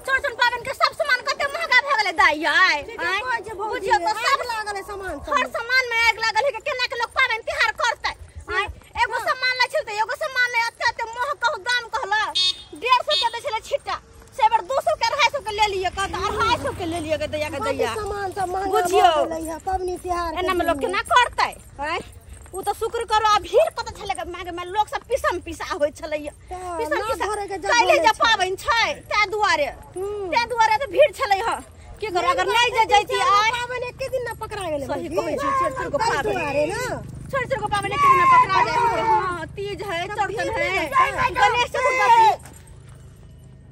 चौरचन पाबनि के सब सामान कते महंगा भए गेलै दाई आय। बुझियो तो सब लागल है सामान, हर सामान में आगि लागल है के केना के लोग पाबनि तिहार करतै। आय एगो सामान लै छल त एगो सामान नै एते एते महग कहू दाम कहला 150 के दै छलै छिट्टा, से बेर 200 के 250 के ले लिअ, कहत 250 के ले लिअ के दैया के दैया। सामान सब महंगा बुझियो भऽ गेलै है पबनी तिहार एना में लोग केना करतै। आय उ त शुक्र करो आ भीड़ कत छलै के मागे में लोग सब पिसम पिसा होय छलै, पिसम पिसा काल्हि जे पाबनि छै तै दुआरे, तै दुआरे त भीड़ छलै ह। की करू अगर नै जे जैती आय पाबनि एके दिन ना पकड़ा गेलै। सही कहै छी, चौरचन के पाबनि दुआरे ना, चौरचन के पाबनि एके दिन पकड़ा जाय है। हां तीज है, चौरचन है, गणेश चतुर्थी।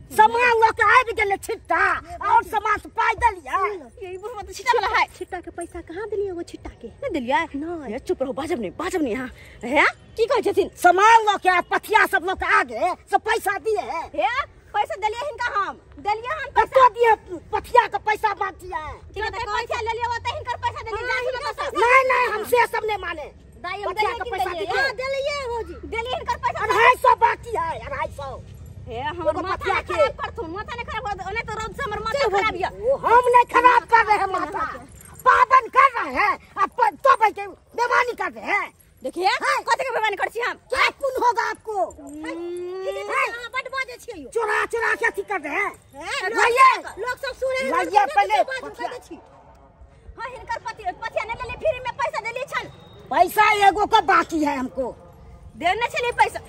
सामान लऽ के आबि गेलै छिट्टा और सामान से पाइ देलियै। ये बुढ़वा त छिट्टा वाला है। छिट्टा के पैसा कहाँ देलियै एगो छिट्टा के? नहि देलियै? नहि। चुप रहू, बाजब नहि, बाजब नहि अहाँ। हे की कहै छथिन? सामान लऽ के पथिया सब लऽ के आगे सब पैसा दिए है। हे पैसा देलियै हिनका, हम देलियै हम पैसा। कतो दिए पथिया के पैसा बाकी है? ठीक है, पैसा लेलियै ओतै हिनकर पैसा देलियै, जाहि ने पैसा। नहीं नहीं हम से सब नहीं माने। दाई हम पथिया देलियै के कि पैसा देलियै? दिए। हां देलियै भौजी, देलियै हिनकर पैसा। 250 बाकी है, 250। हे हमर माथा ने खराब करथुन, माथा ने खराब कर, ओने तो रौद से हमर माथा खराब य। वो हम नहीं खराब कर रहे हैं माथा, पाबन कर रहे हैं अब तो भाई के बेमानी कर रहे हैं। देखिए कते के बेमानी कर छी हम? क्या पुण्य होगा आपको? अहाँ बड बाजै छियै यौ। चोरा चोरा के अथी कर रहे हैं। लाइए लोग सब सुने है, लाइए पहले पथिया। हां हिनकर पति पथिया ने लेली, फ्री में पैसा देली छन। पैसा एगो का बाकी है हमको, देने छली पैसा।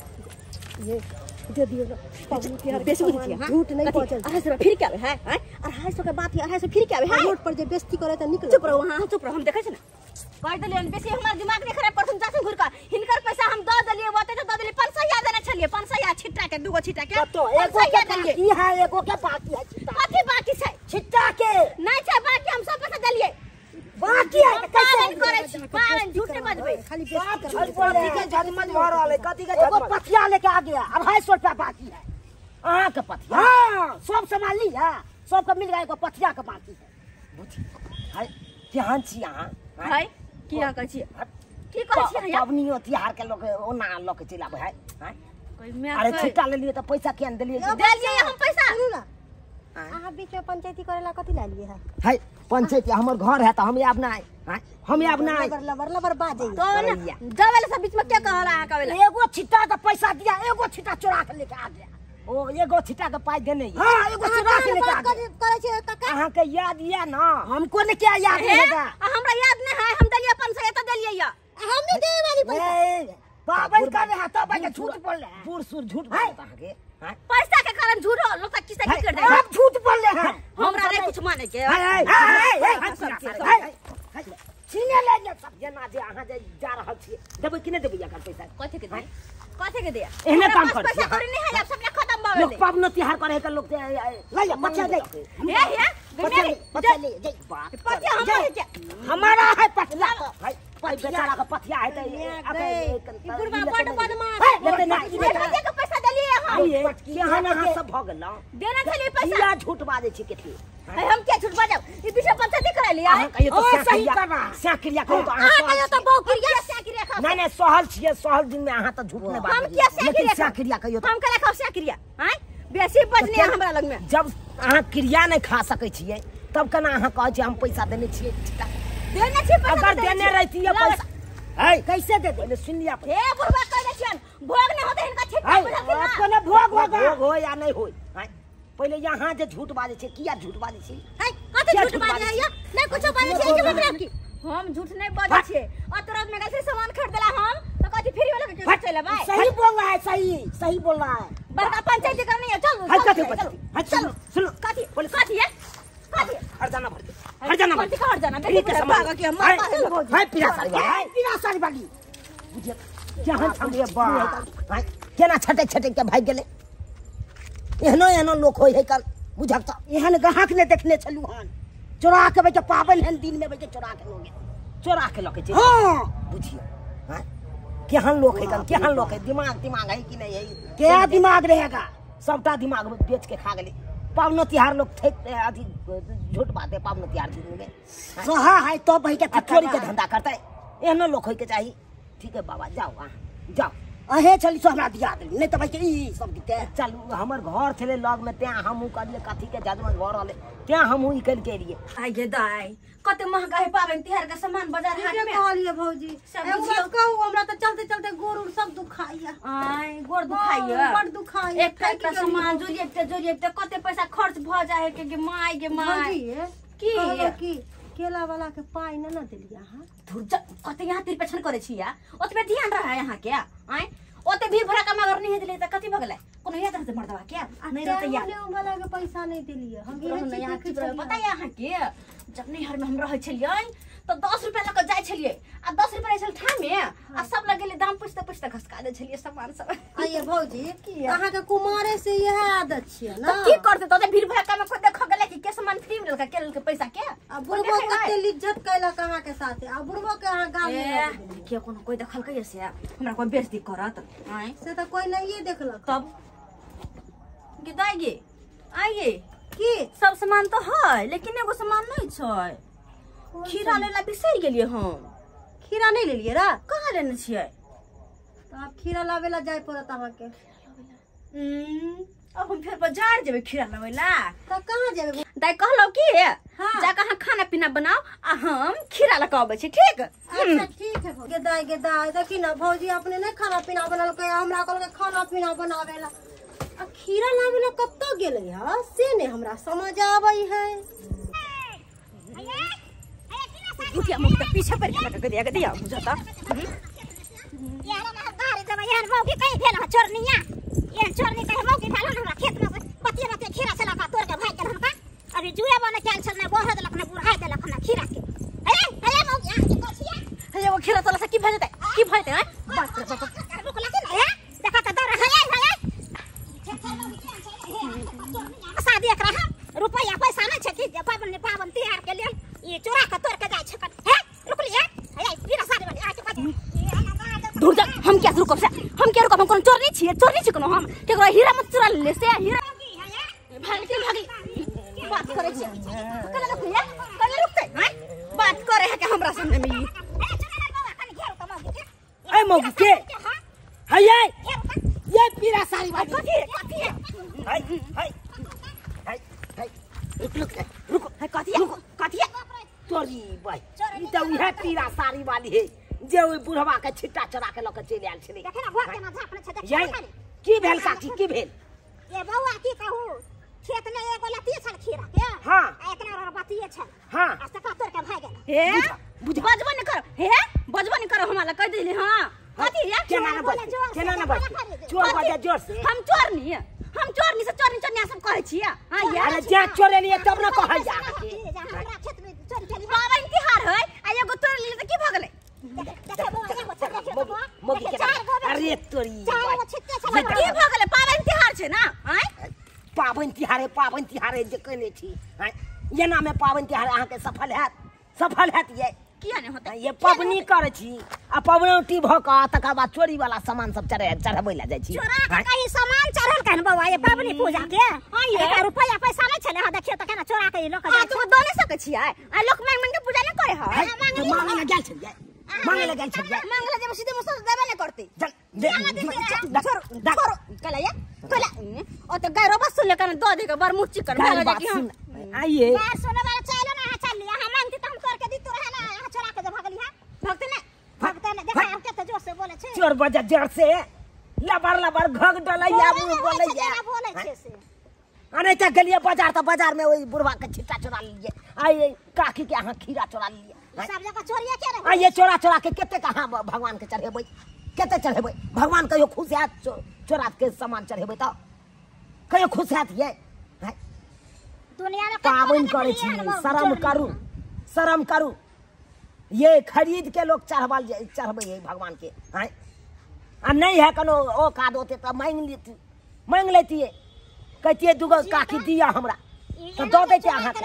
ये दे दियो ना पबनी तिहार बेसी बुझै छियै। हां झूठ नहीं पहुंचल। 250 रुपया फिर के आवे है? हैं 250 के बात है, 250 फिर के आवे है? रोड पर जे बेइज्जती करे त निकल। चुप रहो, हां चुप रहो, हम देखै छी ना। कह देलियै बेसी हमर दिमाग नहीं खराब करथुन, जाथुन घुर के। हिनकर पैसा हम the देलियै, ओते त the देलियै 500 देने छलियै, 500 छिट्टा के, दूगो छिट्टा के कतो एगो के बाकी है, एगो के बाकी है छिट्टा। कथी बाकी छै? छिट्टा के नहीं छै बाकी, हम सब पैसा देलियै बाकी है। त कैसे पाबनि करै छी? पाबनि झूठ नहीं बजबै, खाली बेइज्जती झूठ बोल रहे हैं। झजमज भऽ रहल है, कथी के एगो पथिया लेके आ गया, 250 रुपया बाकी है अहाँ के पथिया। हाँ सब सामान लिया, सबके मिल गया, एगो पथिया के बाकी है। बुझी हाय केहन छी अहाँ? हाय की अहाँ कहै छी? की कहै छी अहाँ? पबनियो तिहार के लोक ओना लऽ के चलि आबै है। अरे छिट्टा लेलियै तऽ पैसा किया नहि देलियै? देलियै हम पैसा। सुनू ना, अहाँ बीच में पंचायती करेला कथी ला लिए है? है पंचायती हमर घर है त हम आब ना, हम आब ना। लबर लबर लबर बाजे तो जावेला सब बीच में क्या कहला अहाँ कहला? एगो छिट्टा के पैसा दिया, एगो छिट्टा चोरा के लेके आ गया। ओ एगो छिट्टा के पाई देने। हां एगो चोरा के लेके आ गया। करै छै काका अहाँ के याद या ना? हमको ने क्या याद रहेगा? हमरा याद नहीं है, हम देलियै 500 त देलियै या हम नहीं देवे वाली पैसा। पाबन कर रहे हैं तो भाई झूठ बोल रहे हैं। बूढ़ सूर झूठ बोल रहे हैं के? पैसा के कारण झूठ हो लोग किसे की कर दे। आप झूठ बोल रहे हैं, हमरा नहीं कुछ माने के। छीने लेंगे सब जना जे अहाँ जे जा रहल छी। देबै कि नहि देबै एकर पैसा? कथी के दे? कथी के दे? एहने काम कर पैसा थोड़ी नहीं है, अब सबने खत्म भऽ गेलै। लोग पाबनो तिहार करे के लोग लाइए पथिया ले। हे हे पथिया ले जे बात पथिया हमर है, हमारा है पथिया। भाई बेचारा का पथिया है त बुढ़वा बड बदमाश है। लेते ना पथिया के पैसा देलियै हम। केहन अहाँ सब भऽ गेलौ? देना छलियै पैसा। किया झूठ बाजै छी केथी? हम क्या झूठ बाजब? ई विषय पंचायती करा लिया। अहाँ कहियो ओ तो सही कर रहा। स्याक्रिया कहियो तो अहाँ कहियो तो बहु क्रिया स्याक्रिया खाओ। नहीं नहीं सहल छियै, सहल दिन में अहाँ त झूठ नहीं बाजब। हम क्या स्याक्रिया? स्याक्रिया कहियो हम करा खाओ स्याक्रिया। हां बेसी बजने हमरा लग में। जब अहाँ क्रिया नहीं खा सकै छियै तब केना अहाँ कहै छियै हम पैसा देने छियै? देने छियै पैसा। अगर देने रहतियै पैसा है कैसे दे दे? सुन लिया। हे बुढ़वा कह दे छियन भोग नहीं होते हिनका छिट्टा बुझलखिन ना। आपको ने भोग होगा, भोग हो या नहीं होय। पहिले यहाँ जे झूठ बाजै छै, किया झूठ बाजै छै? है कथी झूठ बाजै है? नहीं कुछो बाजै छै, एके मतलब की हम झूठ नहीं बाजै छियै। अतरत में गेल सामान खरीदला हम त कथी फ्री वाला के चल आबै। सही बोल रहा है, सही सही बोल रहा है। बड़का पंचायती करनी है, चल है कथी पंचायती? चल सुनो कथी कथी है? कथी हरजाना भर दे, हरजाना भर दे, हरजाना देखि भागा के हम मार हाय पीरा सारी, हाय पीरा सारी बागी। बुझिए केहन छलिए बा केना छटक छटक के भागि गेलै। एहनो एहनो लोक होय है कल बुझक त एहन ग्राहक ने देखने छलु हन। चोरा के बेटे पाबन हन दिन में बेटे चोरा के लोगे, चोरा के लके। हां बुझिए हां केहन लोक है कल, केहन लोक है? दिमाग दिमाग है कि नहीं है? क्या दिमाग रहेगा? सबटा दिमाग बेच के खा गेलै। पावनो तिहार लोग थे अथी झूठ बात है। पावनो तिहार दिन में सहा है तो भाई के चोरी के धंधा करता है। एहनो लोग होय के चाही। ठीक है बाबा, जाओ अहाँ जाओ। अहे छली सो हमरा दिया देली नहीं त भाई के ई सब दिते। चलू हमर घर छले लग में त्या हमहू कहलिए कथी के जजमन भर रहले त्या हमहू निकल के एलिए। आइ गे दाइ कते महंगा है पाबनि तिहार के सामान बाजार हाट में। कहलिए भौजी एगो बात कहू हमरा त चलते चलते गोड़ उड़ सब दुखाइया। आइ गोड़ दुखाइया बड़ दुखाइया। एकटा एकटा सामान जोड़िए जोड़िए कते पैसा खर्च भ जाए के माय गे माय। की की केला वाला के पाई न न देलिया हां धुर जा कते यहाँ तिर पेछन करे छी या ओतबे ध्यान रहा है यहाँ के आइ ओते भी भरा का मगर नहीं देले त कथि भगलै कोनो याद रहते मर्दवा के नहीं रहते या ने वाला के पैसा नहीं देलिए हम इहे यहाँ चुप रह पता यहाँ के जब नैहर में हम रहै छलियै त 10 रुपया ल के जाय छलियै आ 10 रुपया रहै छल ठामे आ सब लगेले दाम पुछते पुछते घसका दे छलियै सामान सब। आइए भौजी अहाँ के कुमारे से इहे आदत छियै ना त की करते त भीड़ भड़का में कोई देख गेलै कि के सामान फ्री मिलल के लेल के पैसा के आ बुढ़बो कते लिज्जत कैलक अहाँ के साथे आ बुढ़बो के अहाँ गाली के कोनो कोई देखलकै से हमरा कोई बेइज्जती करत आइ से त कोई नहीं देखलक तब गे दाइ गे आइए की सब सामान तो है लेकिन एगो सामान नहीं छै खीरा लेला बिसरि गेलियै हम। खीरा नहीं लेलियै रा कहाँ लेने छियै त आब खीरा लाबे ला जाय पड़त अहाँ के। अब हम फेर बाजार जेबै खीरा लाबै ला त कहाँ जेबै दाइ कहलौ की जाके अहाँ खाना पीना बनाओ आ हम खीरा लऽ के अबै छी ठीक। अच्छा ठीक है गे दाइ गे दाइ देखी ना भौजी अपने नहीं खाना पीना बनलकै हमरा कहलकै खाना पीना बनावे ला आ खीरा लाबे ला कतऽ गेलै ह से नहीं हमरा समझ आबै है। भुटिया मुख त पीछे पड़ गेल के दिया के दिया बुझता यार हम गाड़ी जब यार मौकी कहीं भेल चोरनिया ये चोरनी कहे मौकी भेल हमरा खेत में बतिया बतिया खीरा छला का तोड़ के भाग गेल हमका अभी जुए बने कैल छल ना बहर देलक ना बुढ़ाई देलक ना खीरा के। अरे अरे मौकी आ के कछिया हे वो खीरा तोला से की भजतै की भजतै हैं बाप रे बाप रुक लगे ना है देखा त दौड़ है है शादी एकरा हम रुपया पैसा नहीं छै कि पाबन पाबन तिहार के लेल ये चोरा के तोड़ के जाय छै हे रुक लिया हे पीरा साड़ी वाली आ के पाछ दूर जा हम क्या रुकब से हम क्या रुकब हम कोनो चोर नहीं छियै चोर नहीं छी कोनो हम केकरो हीरा मत चुरा ले से हीरा भाग के भागी बात करे छी कला रुक या कला रुकतै हैं बात करे है के हमरा सामने में ई ए मौगी के हे ये पीरा साड़ी वाली कथी कथी हाय हाय हाय हाय रुक रुक रुक है कथी है कथी है चोरी भाई ई त उहे पीरा साड़ी वाली है जे ओइ बुढ़वा के छिट्टा चोरा के ल के चलि आयल छलै। देखे ना भोर केना झापने छै देख की भेल काकी की भेल ये बौआ की कहू खेत में एगो लत्ती छल खीरा के हां आ एकरा बतिये छल हां आ सका तोड़ के भाग गेल हे बजबो न कर हे बजबो न कर हमरा कह देली हां कथी है केना न बज केना न बज चोर बजा जोर से हम चोर नहीं हम चोर नहीं से चोर चोर सब कहै छियै हां यार अरे जा चोर लिए तब न कहै जा हमरा खेत में चोरी केली पाबनि तिहार है आ एगो तोड़ लेली त की भ गेलै देखे बौआ एगो छै देखे बौआ मौगी के अरे तोरी की भ गेलै पाबनि तिहार छै ना आइ पाबनि तिहार है जे कहने छी आइ एना में पाबनि तिहार अहाँ के सफल हैत ये किया नहीं होतै ये पबनी करै छी आ पबनौटी भ क तकर बाद चोरी वाला सामान सब चढ़बै ला जाइ छी चोरा के कहीं सामान चढ़ल केन बौआ ये पबनी पूजा के हां रुपया पैसा नहीं छले हां देखियो त केना चोरा के लोक हां तो द नहीं सकै छी आ लोक मांग मांग के पूजा नहीं करे है मांगे ला गेल छलियै मांगे ला गेल छलियै मांगे ला जेबै सीधे मुसर देबे नहीं करतै चल दे छोड़ छोड़ कला या कला ओ त गाय रोबा सुन ले कन the they के बर मुच्ची कर भाग जा कि हम आइए यार सोने वाला चलो ना चल लिया हम मांगती त हम तोड़ के दी तो रहे ना यहां चोरा के भागली है भगते ना भगते ना देखा हम के जोर से बोले छे चोर बजा जोर से लबर लबर घग डलैया मुंह बोलैया बोले छे से अरे त गेलिए बाजार त बाजार में ओई बुढ़वा के छिट्टा चोरा लेलिए आइ काकी के अहाँ खीरा चोरा लेलिए सब जगह चोरिया के रहे आइए चोरा चोरा के कते कहां भगवान के चढ़ेबै कते चढ़ेबै भगवान कहियो खुश हैत चोरा के सामान चढ़ेबै त कहियो खुश हैत ये दुनिया में पाबनि करै छी शरम करू शरम करू ये खरीद के लोग चढ़बल चढ़बै है भगवान के हैं आ नहीं है कोनो औकात होते त मांग लेतिए कहतिए दूगो काकी दिया हमरा त the देते अहाँ के।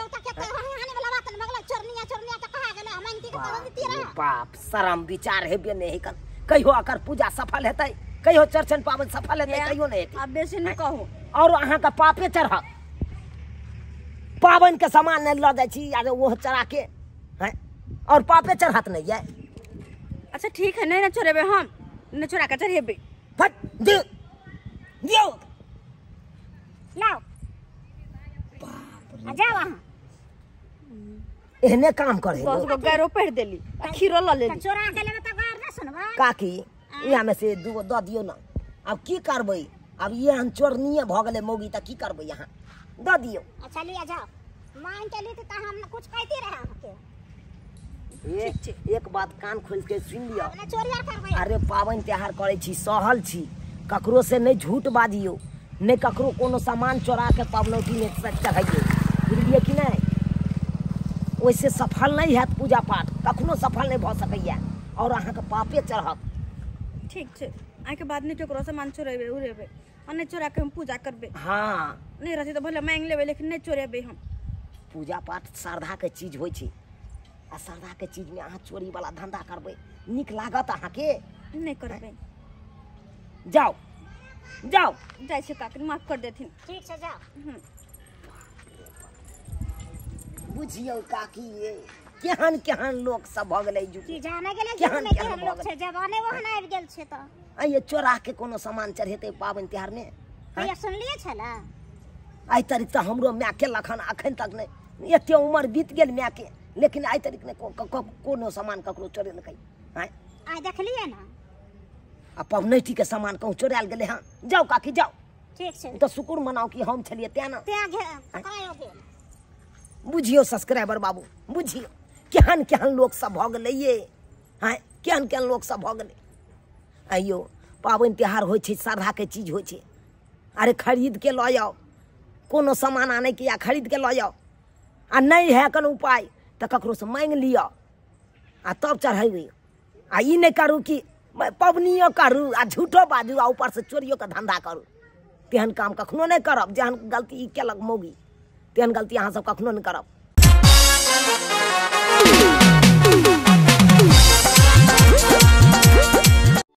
बाप शरम विचार हेबे नहीं कर कहियो अकर पूजा सफल हेतै कहियो चरचन पाबनि सफल हेतै कहियो नहीं हेतै अब बेसी नहीं कहू और अहाँ के पापे चढ़त पाबनि के सामान नहीं ल जाइ छी आरे वो चढ़ा के हैं और पापे चढ़त नहीं ये। अच्छा ठीक है नहीं ना चोरेबे हम नहीं चोरा के चढ़ेबे। दे दियौ लाओ बाप रे जाओ अहाँ एहने काम करे 10 गो गारो पढ़ देली आ खीरो ल लेली चोरा के लेबै त गार न सुनबा काकी इहा में से 2 गो the दियौ न अब की करबै अब एहन चोरनीये भ गेलै मौगी त की करबै यहाँ the दियौ अच्छा लिया जाओ मांग के ली त हम कुछ कहती रहे अहाँके एक बात कान खोल के सुन लियो अरे पावन त्योहार करे छी सहल छी ककरो से नहीं झूठ बाजियो नहीं ककरो कोनो सामान चोरा के पबनौती में चढ़ाइयो बुझलिए कि नहीं ओइसे सफल नहीं हैत पूजा पाठ कखनो सफल नहीं भ सकैया और अहाँ के पापे चढ़त ठीक छै आइ के बाद नहीं केकरो सामान चोरेबे उरेबे आ नहीं चोरा के हम पूजा करबे हाँ नहीं रहते तो भले मांग लेबे लेकिन नहीं चोरेबे हम पूजा पाठ श्रद्धा के चीज होइ छै आ श्रद्धा के चीज में अहाँ चोरी वाला धंधा करबै नीक लागत अहाँ के नहीं करबै जाओ जाओ जाइ छै काकी माफ कर देथिन ठीक छै जाओ बुझियौ काकी ये केहन केहन लोक सब भ गेलै जुग की जाने गेलै केहन केहन लोक छै जमाने ओहन आबि गेल छै त आ ये चोरा के कोनो सामान चढ़ेतै पाबनि त्योहार में भैया सुनलिए छला आइ तारीख त हमरो माय के लखन अखन तक नहीं एते उम्र बीत गेल माय के लेकिन आइ तारीख ने कोनो सामान ककरो चोरेलकै आइ आइ देखलिए ना आ पबनैती के सामान कहूँ चोरायल गेलै हँ जाओ काकी जाओ ठीक छै त शुक्र मनाओ कि हम छलियै तें ना तें पकड़ायो गेल बुझियौ सब्सक्राइबर बाबू बुझियौ केहन केहन लोक सब भ गेलै ये आँय केहन केहन लोक सब भ गेलै आइयो पाबनि त्योहार होइ छै श्रद्धा के चीज होइ छै अरे खरीद के लऽ आउ कोनो सामान आनै के या खरीद के लऽ आउ आ नहीं है कोनो उपाय तऽ ककरो से मांगि लिअ आ तब चढ़ेबै आ ई नहि करू कि पबनियो करू आ झूठो बाजू आ ऊपर से चोरियो के धंधा करू तेहन काम कखनो नहि करब जेहन गलती ई केलक मौगी तेहन गलती अहाँ सब कखनो नहि करब।